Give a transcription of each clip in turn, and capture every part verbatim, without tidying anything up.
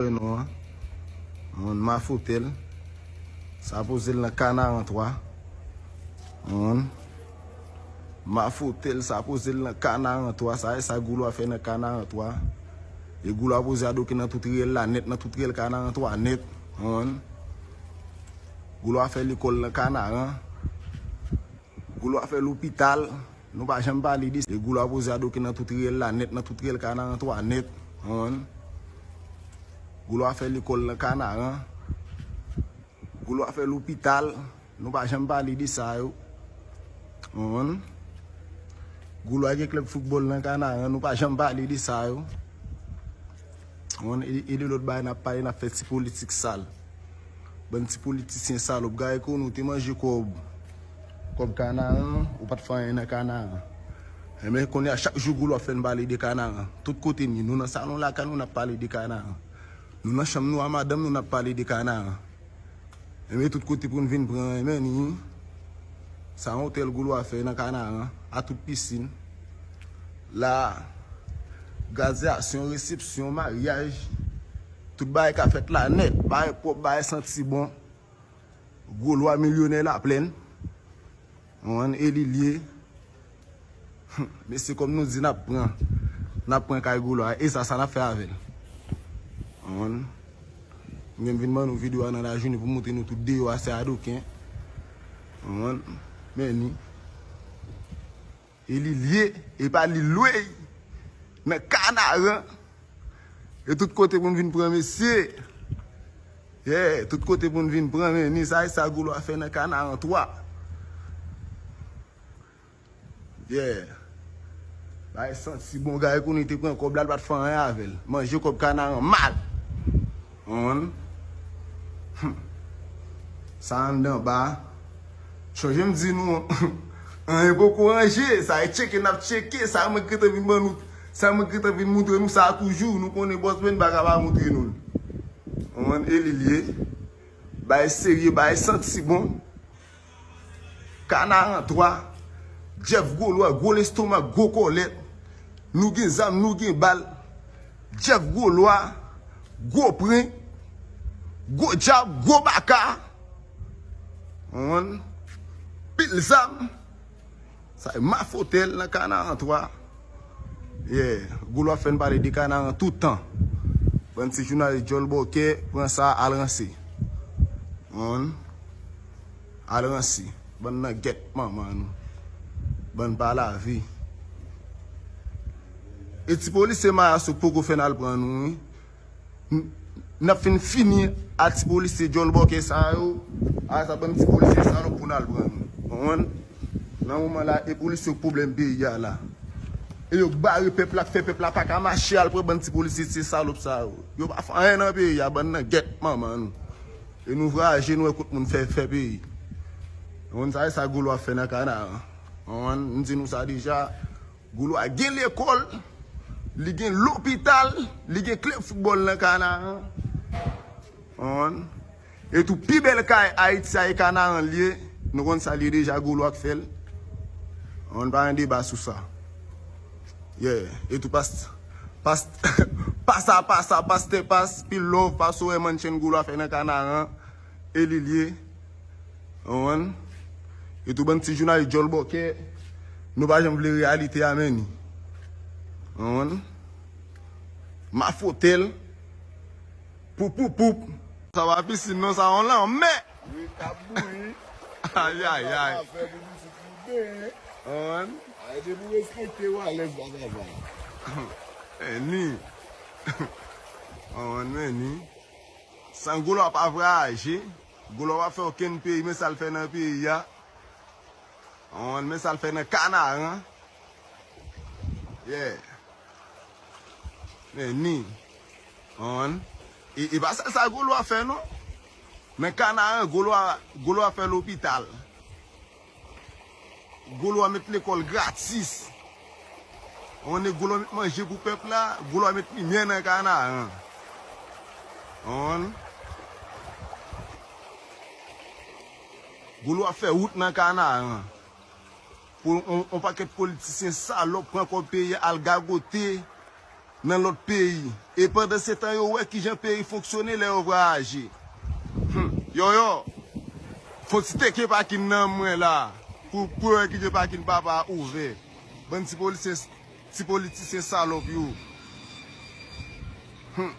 Wè non an. Moun Mafotèl. Sa poze l nan Kanaran twa. Moun Mafotèl, sa poze l nan Kanaran twa. Sa e sa Goulo a fè nan Kanaran twa. E Goulo a poze adoken nan tout riyèl la nèt, nan tout riyèl Kanaran twa nèt. Moun Goulo a fè lekòl nan Kanaran. Goulo a fè lopital. Nou pa janm pale de sa. E Goulo a poze adoken nan tout riyèl la nèt, nan tout riyèl Kanaran twa nèt. Moun Goulo a fè lekòl nan Kanaran. Goulo a fè lopital. Nou pa janm pale de sa yo. Moun Goulo a gen klèb foutbòl nan Kanaran. Nou pa janm pale de sa yo. Moun e, e de lòt bagay n ap pale, n ap fè ti politik sal. Bann ti politisyen salòp. Gade konnen ou te manje kòb, kòb Kanaran, ou pa t fè anyen nan Kanaran. Enben, kounye a, chak jou Goulo ap fè n pale de Kanaran. Tout kote n ye, nou nan salon lakay nou, n ap pale de Kanaran. Nou nan chanm nou a madanm nou, n ap pale de Kanaran. Enben, tout kote pou n vin pran, enben, ni. Sa yon otèl Goulo a fè nan Kanaran, a tout pisin. La, gradyasyon, resepsyon, maryaj, tout bagay ka fèt la nèt, bagay pwòp, bagay santi bon. Gwo lwa milyonè Laplèn. Ou konprann, e li l ye. Mesye, kòm nou di n ap pran, n ap pran kay Gwo lwa, e sa, sa n ap fè avè l. Ou konprann? Mwen menm vin ban nou videyo a nan lajounen pou montre nou tout deyò a se adoken. Ou konprann? Men ni. E li l ye, e pa li l lwe. Nan Kanaran. E tout kote pou n vin pran mesye. Yeah, tout kote pou n vin pran, men ni sa e sa Gwo lwa fè nan Kanaran twa. Yeah. Bay santi bon, gade kounye te pran kòb la, l pa t fè anyen avè l. Manje kòb Kanaran mal. Ou konprann? Hmm. Sa anndan ba. Chonje m di nou, anyen poko ranje. Sa e tcheke n ap tcheke. Sa mwen gentan vin ban nou. Sa mwen gentan vin montre nou sa toujou. Nou konnen Bòs Ben pa ka pa montre nou l. Ou konprann? E li l ye. Bay serye, bay santi bon. Kanaran twa, Jeff Gwo lwa, gwo lestomak, gwo kòlèt. Nou gen zam, nou gen bal. Jeff Gwo lwa, gwo pren, gwo djab, gwo baka. Ou konprann? Pil zam. Sa e Mafotèl nan Kanaran twa. Yeah, Gwo lwa fè n pale de Kanaran tout tan. Bann ti jounalis djòl bòkè, pran sa, al ranse. Ou konprann? Al ranse. Bann nan gèt manman nou. Bann pa lavi. E ti polisye mayas yo poko fè n al pran nou, wi. N, n ap fin fini a ti polisye djòl bòkè sa yo. A sa bann ti polisye salòp pou n al pran nou. Ou konprann? Nan moman la, e polisye yo k pwoblèm peyi a la. E yo k bare pèp la, k fè pèp la pa ka mache al pran bann ti polisye se salòp sa yo. Yo pa fè anyen nan peyi a, bann nan gèt manman nou. E nou vwayaje, nou wè kot moun fè, fè peyi. Ou konprann sa, e sa Gwo lwa fè nan Kanaran. Ou konprann? M di nou sa deja. Gwo lwa gen lekòl, li gen lopital, li gen klèb foutbòl nan Kanaran. Ou konprann? E tou pi bèl kay Ayiti a e Kanaran l ye. Nou konn sa l ye deja, Gwo lwa k fè l. Ou konprann, pa gen deba sou sa. Yeah. E tou pas, pas, pas a pas a, pastè pas, pil love, pas ou wè mansion Gwo lwa fè nan Kanaran. E li l ye. Ou konprann? E tou bann ti jounalis djòl bòkè, nou pa janm vle reyalite a, men ni. Ou konprann? Mafotèl. Poup, poup, poup. Sa pa pisin non, sa yon lanmè. Wi, k ap bouyi. Ay, ay, ay. Sa fè pou pitit li benyen. Ou konprann? Ay, depi w respekte w alèz la, papa. Men ni. Ou konprann, men ni. San Gwo lwa pa vwayaje, Gwo lwa pa fè okenn peyi, men sa l fè nan peyi a. Ou konprann, men sa l fè nan Kanaran. Yeah. Men ni. Ou konprann? E, e pa sèl sa Gwo lwa fè non. Men Kanaran, Gwo lwa, Gwo lwa fè lopital. Gwo lwa met lekòl gratis. Ou konprann, Gwo lwa met manje pou pèp la, Gwo lwa met limyè nan Kanaran. Ou konprann? Gwo lwa fè wout nan Kanaran. Pou on, on pakèt politisyen salòp pran kòb peyi a al gagote. nan lòt peyi. E pandan se tan yo wè kijan peyi fonksyone lè yo vwayaje. Hmm. Yoyo, fò ti teke pakin nan mwen la pou, pou wè kijan pakin papa ouvè. Bann ti politisyen, ti politisyen salòp yo. Hmm.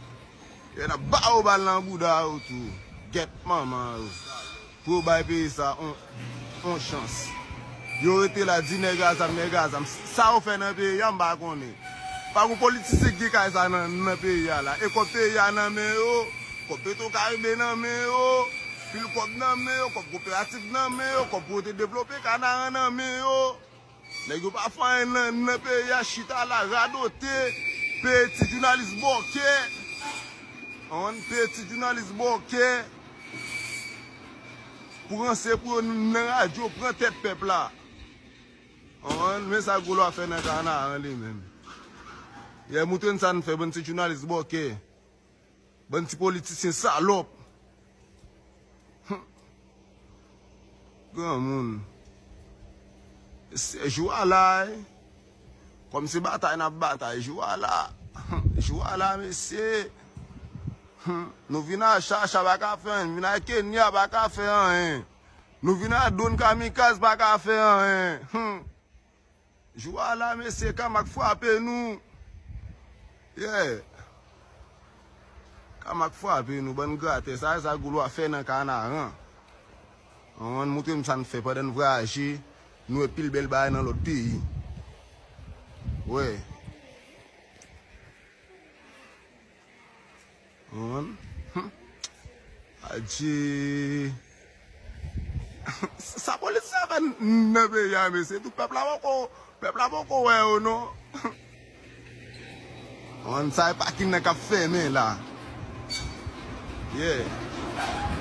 Yo n ap ba yo bal nan bouda yo tou. Gèt manman yo. Pou yo bay peyi sa on, on chans. Yo rete la di nèg a zam, nèg a zam. Sa yo fè nan peyi a, m pa konnen. Pa gon politisyen ki gen kay sa nan, nan peyi a la. E kòb peyi a nan men yo, kòb Petro Caribe nan men yo, pil kòb nan men yo, kòb kooperativ nan men yo, kòb pou yo te devlope Kanaran nan men yo. Nèg yo pa fè anyen nan, nan peyi a, chita la, radote, peye ti jounalis bòkè. Konprann? Peye ti jounalis bòkè. Pou ranse pou yo nan radyo, pran tèt pèp la. Konprann? Men sa Golo a fè nan Kanaran li menm. Yè, moutre n sa n fè, bann ti jounalis bòkè. Bann ti politisyen salòp. Granmoun. Se jou a la, wi. Kòm se batay n ap batay, jou a la. Jou a la, mesye. Nou vin a Acha, Acha pa ka fè anyen. Vin a Kenya, pa ka fè anyen. Nou vin a Don Kamikaz, pa ka fè anyen. Jou a la, mesye, Kamak frape nou. Yeah. Kamak frape nou, bann gratè. Sa, sa Golo a fè nan Kanaran. Ann moutre m sa n fè pandan n vwayaje, nou wè pil bèl bagay nan lòt peyi. Wè. Konprann? Hmm. Adje. Sa polis sa fè n-, nan peyi a, mesye? Tout pèp la poko, pèp la poko wè yo, non. Konprann? Sa e pakin nan k ap fèmen la. Yeah.